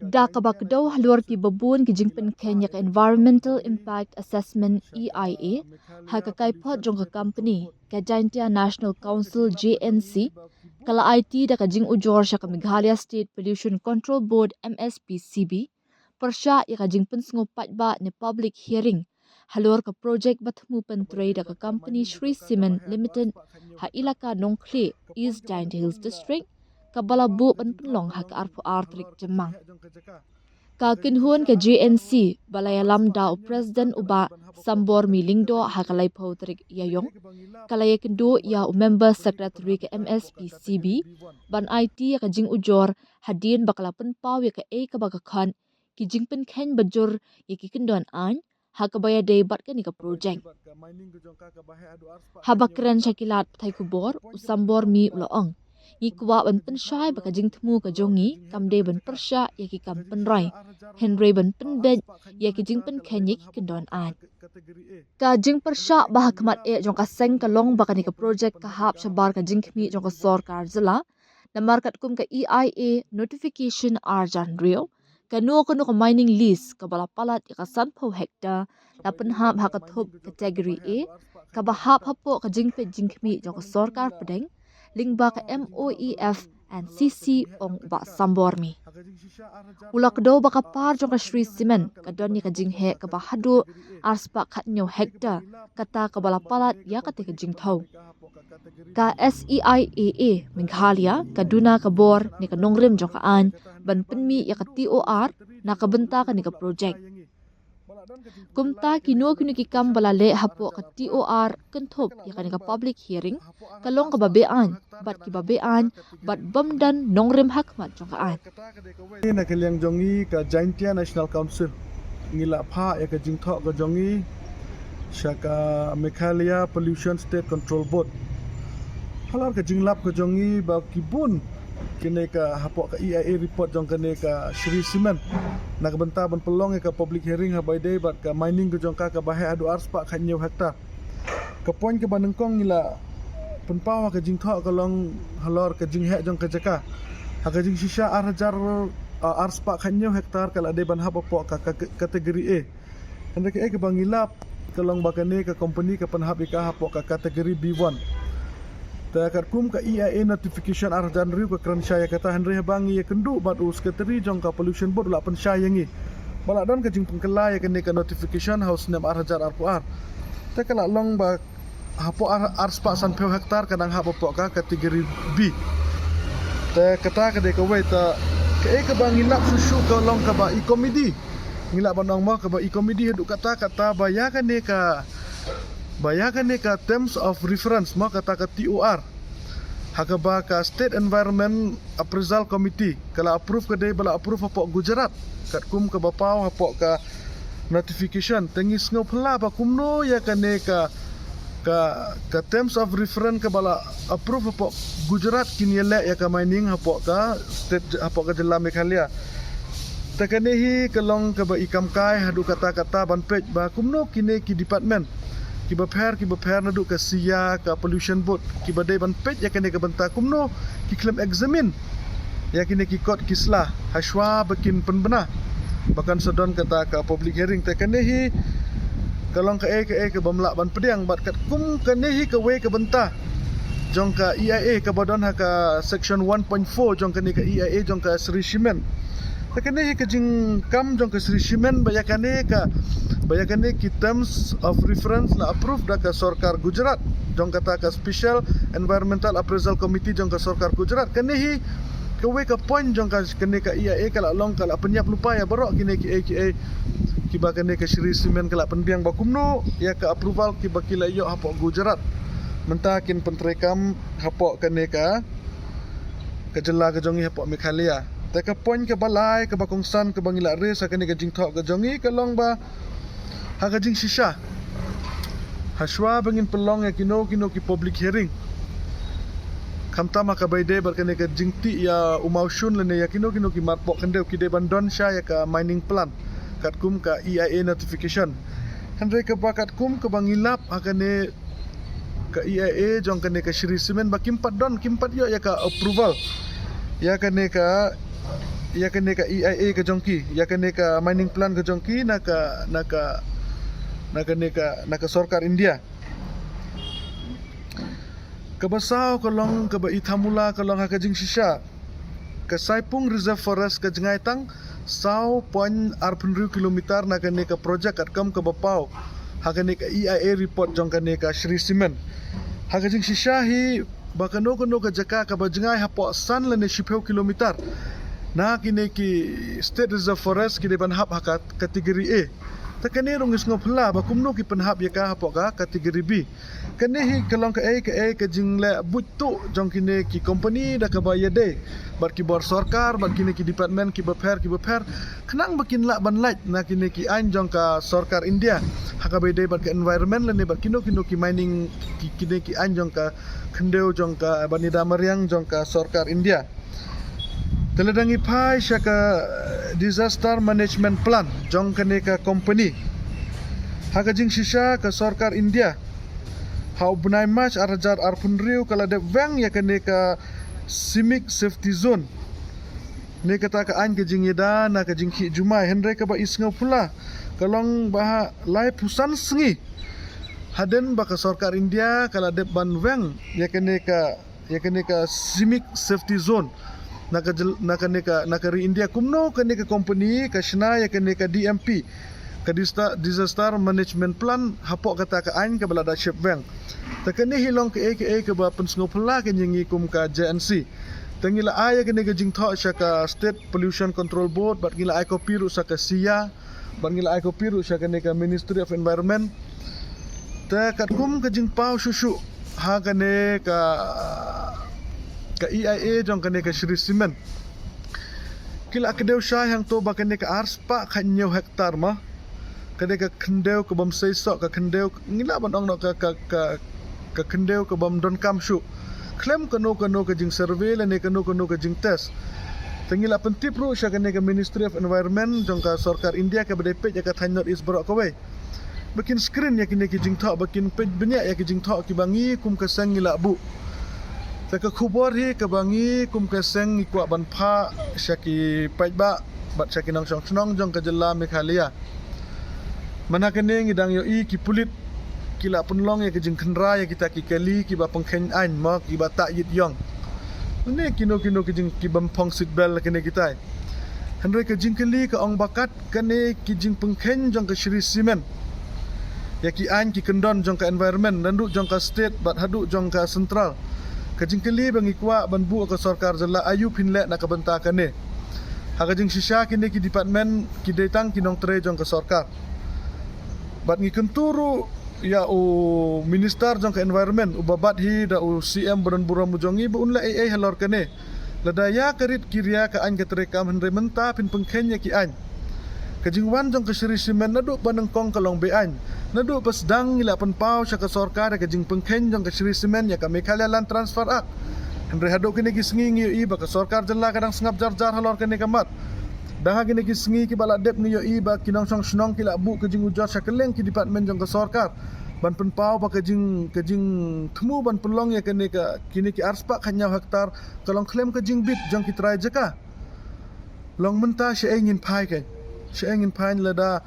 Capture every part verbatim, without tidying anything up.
Da kaba kdew halor kiba bun ki jingpynkheiñ ïa ka Environmental Impact Assessment, E I A, ha ka kaiphod jong ka company, ka Jaintia National Council, J N C, ka la aiti da ka jingujor sha ka Meghalaya State Pollution Control Board, M S P C B, pyrshah ïa ka jingpynsngew paidbah ne public hearing halor ka projek ba thmu pyntrei da ka company Shree Cement Limited ha ilaka Nongkhlieh, East Jaintia Hills District, kaba la buh ban pynlong ha ka arphew ar tarik Jymmang. Ka kynhun ka J N C, ba la ïalam da u President u Bah Sambormi Lyngdoh ha ka laiphew tarik Ïaïong, ka la ïakynduh ïa u Member Secretary ka M S P C B ban aiti ïa ka jingujor hadien ba ka la pynpaw ïa kaei kaba ka khot ki jingpynkheiñ bajur ïa ki kyndon aiñ ha kaba ïadei bad kane ka projek. Haba kren sha ki lad pathai khubor, u Sambormi u la ong, ngi kwah ban pynshai ba ka jingthmu ka jong ngi kam dei ban pyrshah ïa ki kam pynroi, hynrei ban pynbeit ïa ki jingpynkheiñ ïa ki kyndon aiñ. Ka jingpyrshah ba ha khmat eh jong ka seng ka long ba kane ka projek ka hap shabar ka jingkhmih jong ka sorkar jylla, namar katkum ka E I A notification ar hajar hynriew, kano kano ka mining lease kaba la palat ïa ka sanphew hektar la pynhap ha ka thup category A, kaba hap hapoh ka jingpeit jingkhmih jong ka sorkar pdeng lyngba ka M O E F and C C, ong u Bah Sambormi. U la kdew ba ka par jong ka Shree Cement ka don ïa ka jingheh kaba haduh ar spah khathynñiew hektar, kata kaba la palat ïa kata ka jingthew. Ka S E I A A Meghalaya ka duna ka bor ne ka nongrim jong ka aiñ ban pynmih ïa ka T O R na ka bynta kane ka projek. Kumta kino kino ki kam ba la leh hapoh ka T O R kynthup ïa kane ka public hearing ka long kaba beaiñ bad kiba beaiñ bad bym don nongrim ha khmat jong ka aiñ. Na ka liang jong ngi ka Jaintia National Council, ngi la phah ïa ka jingthoh ka jong ngi sha ka Meghalaya Pollution State Control Board halor ka jinglap ka jong ngi ba ki bun kine ka hapoh ka E I A report jong kane ka Shree Cement na ka bynta ban pynlong ïa ka public hearing ha ba ïadei bad ka mining ka jong ka kaba heh haduh ar spah khathynñiew hektar. Ka point kaba nyngkong ngi la pynpaw ha ka jingthoh ka long halor ka jingheh jong ka jaka. Ha ka jingshisha ar hajar, ah, ar spah khathynñiew hektar ka la dei ban hap hapoh ka, ka, ka category A. Hynrei kaei kaba ngi lap ka long ba kane ka company ka pynhap ïa ka hapoh ka category B one. Te katkum ka E I A notification ar hajar hynriew ka kren shai ïa kata, hynrei haba ngi ïakynduh bad u secretary jong ka Pollution Board u la pynshai ïa ngi ba la don ka jingpynkylla ïa kane ka notification ha u snem ar hajar arphew ar. Te ka la long ba hapoh ar, ar spah sanphew hektar ka dang hap hapoh ka category B. Te kata ka dei kawei, te kaei kaba ngi lap shuh shuh ka long kaba i komiti, ngi lah ban ong mo, kaba i komiti haduh katta katta ba ïa kane ka, ba ïa kane ka terms of reference mo, kata ka T O R, ha kaba ka State Environment Appraisal Committee ka la approve, ka dei ba la approve hapoh Gujarat katkum kaba paw hapoh ka notification. Te ngi sngew phylla ba kumno ïa kane ka, ka, ka terms of reference kaba la approve hapoh Gujarat kin ïaleh ïa ka mining hapoh ka state, hapoh ka jylla Meghalaya. Te kane hi ka long kaba i kam kai haduh katta katta ban peit ba kumno kine ki department kiba pher kiba pher naduh ka SIA, ka Pollution Board, kiba dei ban peit ïa kane ka bynta kumno ki khlem examine ïa kine ki kot ki sla hashwa ba kin pynbna ba kan sa don kata ka public hearing. Te kane hi ka long kaei kaei ka bym lah ban pdiang bad katkum kane hi kawei ka bynta jong ka E I A kaba don ha ka section one point four jong kane ka E I A jong ka Shree Cement. Te kane hi ka jingkam jong ka Shree Cement ba ïa kane ka, ba ïa kane ki terms of reference la approve da ka sorkar Gujarat jong kata ka Special Environmental Appraisal Committee jong ka sorkar Gujarat. Kane hi kawei ka point jong ka, kane ka E I A ka la long ka la pynïap lypa ïa baroh kine kiei kiei kiba kane ka Shree Cement ka la pynbiang ba kumno ïa ka approval kiba ki la ïoh hapoh Gujarat mynta kin pyntreikam hapoh kane ka, ka jylla ka jong ngi hapoh Meghalaya. Te ka point kaba lai kaba kongsan kaba ngi la raise ha kane ka jingthoh ka jong ngi ka long ba ha ka jingshisha hashwa ba ngin pynlong ïa kino kino ki public hearing, khamtam ha kaba ïadei bad kane ka jingtih ïa u mawshun lane ïa kino kino ki marpoh khyndew, ki dei ban don sha ïa ka mining plan katkum ka E I A notification. Hynrei kaba katkum kaba ngi lap ha kane ka E I A jong kane ka Shree Cement ba kim pat don, kim pat ïoh ïa ka approval ïa kane ka ïa kane ka E I A ka jong ki, ïa kane ka mining plan ka jong ki na ka, na ka, na kane ka, na ka sorkar India. Kaba saw ka long kaba i thamula ka long ha ka jingshisha, ka Saipung Reserve Forest ka jngai tang saw point arphew hynriew kilometer na kane ka project katkam kaba paw ha kane ka E I A report jong kane ka Shree Cement. Ha ka jingshisha hi ba kano kano ka jaka kaba jngai hapoh san lane shiphew kilometer na kine ki State Reserve Forest ki dei ban hap ha ka category A. Te kane ruh ngi sngewphylla ba kumno ki pynhap ïa ka hapoh ka category B. Kane hi ka long kaei kaei ka jingleh buit tuh jong kine ki company da kaba ïadei bad ki bor sorkar bad kine ki department kiba pher kiba pher, khnang ba kin lah ban lait na kine ki aiñ jong ka sorkar India ha kaba ïadei bad ka environment lane bad kino kino ki mining, ki, kine ki aiñ jong ka khyndew jong ka, ban ïada mariang jong ka sorkar India. Te lada ngi phai sha ka disaster management plan jong kane ka company, ha ka jingshisha ka sorkar India ha u bnai March ar hajar arphew hynriew ka la dep weng ïa kane ka Simic Safety Zone. Ne kata ka aiñ ka jingïada na ka jingkhih jumai, hynrei kaba i sngewphylla ka long ba ha laiphew san sngi hadien ba ka sorkar India ka la dep ban weng ïa kane ka, ïa kane ka Simic Safety Zone na ka jyl-, na kane ka, na ka ri India, kumno kane ka company ka shna ïa kane ka D M P, ka dista-, Disaster Management Plan, hapoh kata ka aiñ kaba la da shep weng. Te kane hi long kaei kaei kaba pynsngewphylla ka ïa ngi kum ka J N C. Te ngi la ai ïa kane ka jingthoh sha ka State Pollution Control Board bad ngi la ai copy ruh sha ka SIA bad ngi la ai copy ruh sha kane ka Ministry of Environment. Te katkum ka jingpaw shuh shuh ha kane ka, ka E I A jong kane ka Shree Cement, ki la kdew shai hangto ba kane ka arspah khathynñiew hektar ma, kane ka khyndew ka bym seisoh, ka khyndew ngi lah ban ong noh ka, ka, ka, ka khyndew ka bym donkam shuh khlem kano kano ka jingsurvey lane kano kano ka jingtest. Te ngi la pyntip ruh sha kane ka Ministry of Environment jong ka sorkar India kaba dei peit ïa ka thaiñ North East baroh kawei ba kin screen ïa kine ki jingthoh, ba kin peit bniah ïa ki jingthoh kiba ngi kum ka seng ngi la buh. Te ka khubor hi kaba ngi kum ka seng ngi kwah ban phah sha ki paidbah bad sha ki nongshong shnong jong ka jylla Meghalaya. Mynta kane ngi dang ïohi ki pulit ki la pynlong ïa ki jingkhynra ïa kita ki kali kiba pynkheiñ aiñ mo, kiba tah ïit ïong. Mane kino kino ki jing, ki bym phong seat belt kine kitai. Hynrei ka jingkylli ka ong ba kat kane ki jingpynkheiñ jong ka Shree Cement ïa ki aiñ ki kyndon jong ka environment, naduh jong ka state bad haduh jong ka central. Ka jingkylli ba ngi kwah ban buh ka sorkar jylla, aïu phin leh na ka bynta kane. Ha ka jingshisha kine ki department ki dei tang ki nongtrei jong ka sorkar. Bad ngi kyntu ruh ïa u minister jong ka environment uba bat hi da u C M ba don burom u jong ngi ba un leh ei ei halor kane. Lada ïa ka rit ki ria ka aiñ ka treikam, hynrei mynta phin pynkheiñ ïa ki aiñ. Ka jingwan jong ka Shree Cement naduh ba nyngkong ka long be-aiñ. Naduh ba sdang ngi la pynpaw sha ka sorkar ïa ka jingpynkheiñ jong ka Shree Cement ïa ka Meghalaya Land Transfer Act. Hynrei haduh kine ki sngi ngi ïohi ba ka sorkar jylla ka dang sngap jar jar halor kane ka mat. Dang ha kine ki sngi kiba la dep ngi ïohi ba ki nongshong shnong ki la buh ka jingujor sha kylleng ki department jong ka sorkar ban pynpaw ba ka jing, ka jingthmu ban pynlong ïa kane ka, kine ki arspah khathynñiew hektar ka long khlem ka jingbit jong ki trai jaka. Long mynta shaei ngin phai keiñ, shaei ngin phai lada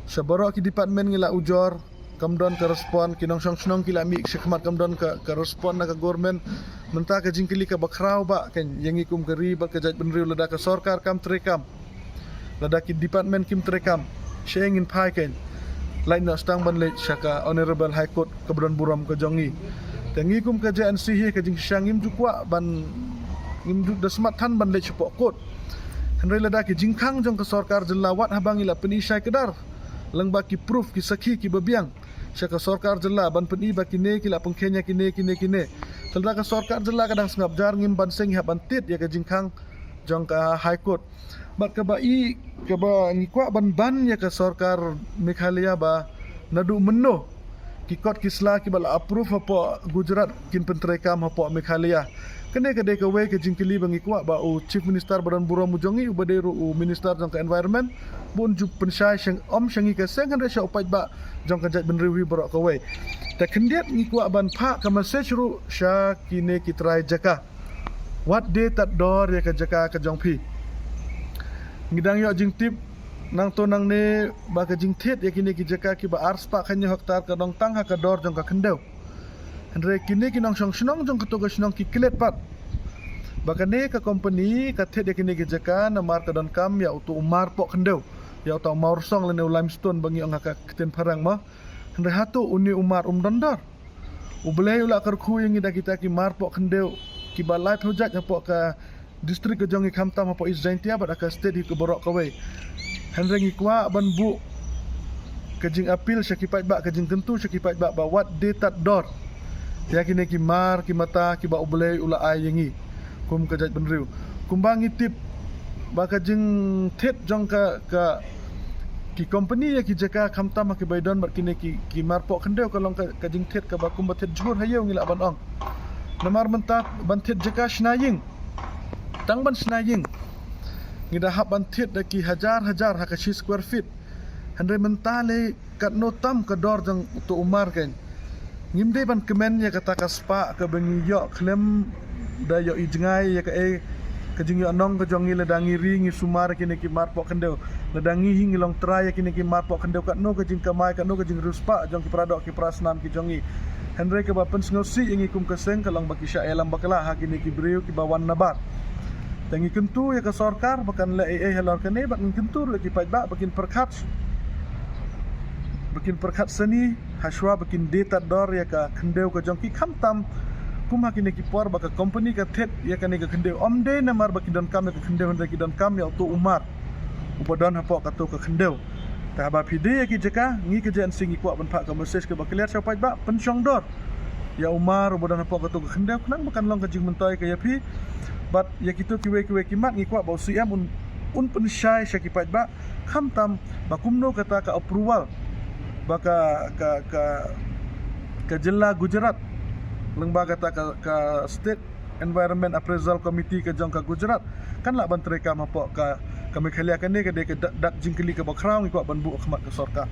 sha baroh ki department ngi la ujor kam don ka respond, ki nongshong shnong ki la mih shakhmat kam don ka, ka respond na ka government. Mynta ka jingkylli kaba khraw ba keiñ ïa ngi kum ka ri bad ka jaitbynriew, lada ka sorkar kam treikam, lada ki department kim treikam, shaei ngin phai keiñ? Lait noh sdang ban leit sha ka Honorable High Court kaba don burom ka jong ngi. Te ngi kum ka J N C hi ka jingshisha ngim ju kwah ban, ngim ju da smat than ban leit shapoh court. Hynrei lada ki jingkhang jong ka sorkar jylla wat haba ngi la pyni shai kdar lyngba ki proof, ki sakhi kiba biang sha ka sorkar jylla ban pyni ba kine ki la pynkheiñ ïa kine, kine, kine. Te lada ka sorkar jylla ka dang sngap jar, ngim ban seng hap ban tied ïa ka jingkhang jong ka High Court. Bad kaba i, kaba ngi kwah ban ban ïa ka sorkar Meghalaya ba naduh mynno ki kot ki sla kiba la approve hapoh Gujarat kin pyntreikam hapoh Meghalaya. Kane ka dei kawei ka jingkylli ba ngi kwah ba u Chief Minister ba don burom u jong ngi uba dei ruh u Minister jong ka Environment ba un ju pynshai sha, ym sha ngi ka seng hynrei sha u paidbah jong ka jaitbynriew hi baroh kawei. Te khyndiat ngi kwah ban phah ka message ruh sha kine ki trai jaka. Wat de tad dor ïa ka jaka ka jong phi. Ngi dang ïoh jingtip nangto nangne ba ka jingthied ïa kine ki jaka kiba arspah khañi hektar ka dang tang ha ka dor jong ka khyndew. Hynrei kine ki nongshong shnong jong kato ka shnong ki klet pat ba kane ka kompani ka thied ïa kine ki jaka namar ka donkam ïa uto u mar poh khyndew, ïa uto u mawrsong lane u limestone ba ngi ong ha ka ktien phareng mo. Hynrei hato une u mar um don dor? U Blei u la kyrkhu ïa ngi da kita ki mar poh khyndew kiba laiphew jait hapoh ka district ka jong ngi, khamtam hapoh East Jaintia bad ha ka state hi ka baroh kawei. Hynrei ngi kwah ban buh ka jingappeal sha ki paidbah, ka jingkyntu sha ki paidbah ba wat die tad dor ïa kine ki mar ki mata kiba U Blei u la ai ïa ngi kum ka jaitbynriew. Kumba ngi tip ba ka jingthied jong ka, ka ki kompani ïa ki jaka khamtam ha ki bai don bad kine ki, ki mar poh khyndew ka long ka, ka jingthied kaba kumba thied jhur ha ïew ngi lah ban ong. Namar mynta ban thied jaka shna ïing, tang ban shna ïing ngi da hap ban thied da ki hajar hajar ha ka shi square feet. Hynrei mynta lei katno tam ka dor jong uto u mar kein. Ngim dei ban kmen ïa kata ka spah kaba ngi ïoh khlem da ïoh i jngai ïa kaei ka jingïohnong ka jong ngi lada ngi ri ngi sumar ïa kine ki mar poh khyndew. Lada ngi hi ngi long trai ïa kine ki mar poh khyndew, katno ka jingkamai, katno ka jingriewspah jong ki para doh ki para snam ki jong ngi. Hynrei kaba pynsngewsih ïa ngi kum ka seng ka long ba ki shah ïalam bakla ha kine ki briew kiba wan nabar. Te ngi kyntu ïa ka sorkar ba kan leh ei ei halor kane bad ngi kyntu ruh ïa ki paidbah ba kin pyrkhat, ba kin pyrkhat sani hashwa ba kin die tad dor ïa ka khyndew ka jong ki, khamtam kum ha kine ki por ba ka kompani ka thied ïa kane ka khyndew. Ym dei namar ba ki donkam ïa ka khyndew, hynrei ki donkam ïa uto u mar uba don hapoh kato ka khyndew. Te haba phi die ïa ki jaka, ngi ka J N C ngi kwah ban phah ka message kaba clear sha u paidbah, pynshong dor ïa u mar uba don hapoh kato ka khyndew khnang ba kan long ka jingmyntoi ka ïa phi bad ïa kito kiwei kiwei ki mat. Ngi kwah ba u C M un, un pynshai sha ki paidbah khamtam ba kumno kata ka approval ba ka, ka, ka, ka jylla Gujarat lyngba kata ka, ka State Environment Appraisal Committee ka jong ka Gujarat kan lah ban treikam hapoh ka, ka Meghalaya. Kane ka dei ka dak, dak jingkylli kaba khraw ngi kwah ban buh ha khmat ka sorkar.